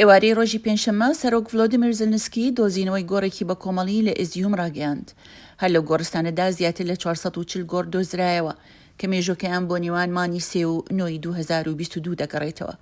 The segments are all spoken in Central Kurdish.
ئێوارەی ڕۆژی پێنجشەممە، سەرۆک ڤلۆدیمیر زلنسکی دۆزینەوەی گۆڕێکی بەکۆمەڵی لە ئیزیوم ڕاگەیاند. هەر لەو گۆڕستانەدا زیاتر لە 440 گۆڕ دۆزرایەوە کە مێژووەکەیان بۆ نێوان مانگی سێ و نۆی 2022 دەگەڕێتەوە.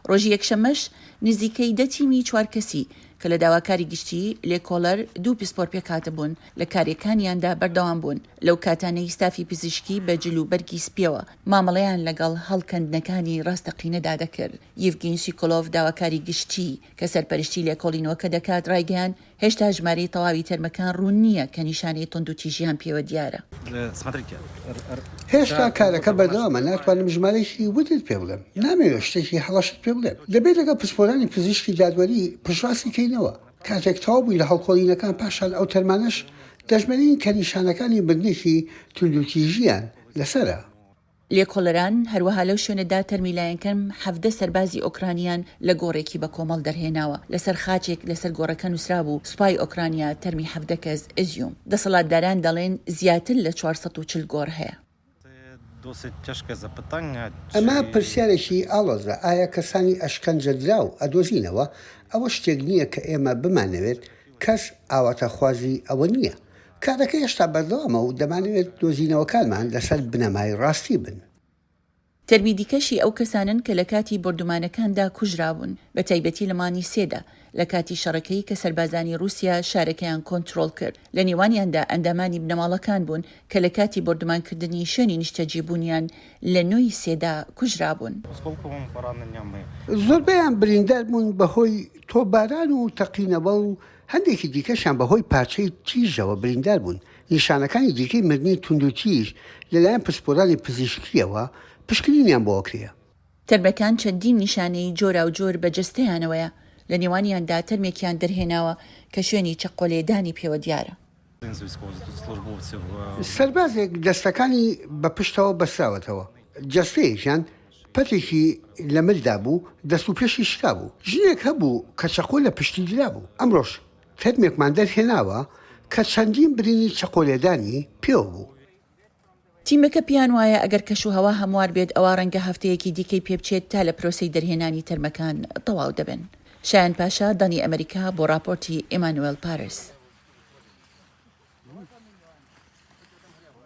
ڕۆژی یەکشەممەش نزیکەی دە تیمی چوار کەسی کە لە داواکاری گشتی، لێکۆڵەر، دوو پسپۆر پێکهاتبوون لە کارەکانیاندا بەردەوام بوون لەو کاتانەی ستافی پزیشکی بە جل و بەرگی سپیەوە مامەڵەیان لەگەڵ هەڵکەندنەکانی ڕاستەقینەدا دەکرد. یڤگین سیکۆلۆڤ داواکاری گشتی کە سەرپەرشتی لێکۆڵینەوەکە دەکات ڕایگەیاند، هێشتا ژمارەی تەواوی تەرمەکان ڕوون نییە کە نیشانەی توندوتیژیان پێوە دیارە. هێشتا کارەکە بەردەوامە، ناتوانم ژمارەیەکی وردت پێ بڵێم، نامەوێت شتێکی هەڵەشت پێ بڵێم، دەبێت لەگەڵ پسپۆرانی پزیشکی دادوەری پشتڕاستی کەینەوە، کاتێک تەواو بووین لە هەڵکۆڵینەکان پاشان ئەو تەرمانەش دەژمێرین کە نیشانەکانی مردنێکی توندوتیژییان لەسەرە. لێکۆڵەران هەروەها لەو شوێنەدا تەرمی لایەنکەم 17 سەربازی ئۆکرانیان لە گۆڕێکی بەکۆمەڵ دەرهێناوە. لەسەر خاچێک لەسەر گۆڕەکە نووسرابوو، سوپای ئۆکرانیا تەرمی 17 کەس ئیزیوم. دەسەڵاتداران دەڵێن زیاتر لە 440 گۆڕ هەیە. ئەمە پرسیارێکی ئاڵۆزە، ئایا کەسانی ئەشکەنجەدراو ئەدۆزینەوە؟ ئەوە شتێک نییە کە ئێمە بمانەوێت، کەس ئاواتەخوازی ئەوە نییە. کارەکە هێشتا بەردەوامە و دەمانەوێت دۆزینەوەکانمان لەسەر بنەمای ڕاستی بن. تەرمی دیکەشی ئەو کەسانەن کە لە کاتی بۆردومانەکاندا کوژرابوون، بە تایبەتی لە مانگی سێدا لە کاتی شەڕەکەی کە سەربازانی ڕووسیا شارەکەیان کۆنترۆڵ کرد، لە نێوانیاندا ئەندامانی بنەماڵەکان بوون کە لە کاتی بۆردومانکردنی شوێنی نیشتەجێبوونیان لە نۆی سێدا کوژرابوون. زۆربەیان بریندار بوون بەهۆی تۆپباران و تەقینەوە و هەندێکی دیکەشیان بەهۆی پارچەی تیژەوە بریندار بوون، نیشانەکانی دیکەی مردنی توندوتیژ لەلایەن پسپۆرانی پزیشکییەوە پشکنینیان بۆ ئەکرێ. تەرمەکان چەندین نیشانەی جۆراوجۆر بە جەستەیانەوەیە، لە نێوانیاندا تەرمێکیان دەرهێناوە کە شوێنی چەقۆلێدانی پێوە دیارە. سەربازێک دەستەکانی بە پشتەوە بەستراوەتەوە، جەستەیەکیان پەتێکی لە ملدا بوو، دەست و پێشی شکابوو. ژنێک هەبوو کە چەقۆ لە پشتی درابوو. ئەمڕۆش تەرمێکمان دەرهێناوە کە چەندین برینی چەقۆلێدانی پێوە بوو. تیمەکە پێیان وایە ئەگەر کەشوهەوا هەموار بێت ئەوا ڕەنگە هەفتەیەکی دیکەی پێبچێت تا لە پرۆسەی دەرهێنانی تەرمەکان تەواو دەبن. شایان پاشا، دەنگی ئەمەریکا بۆ ڕاپۆرتی ئیمانوێل پارس.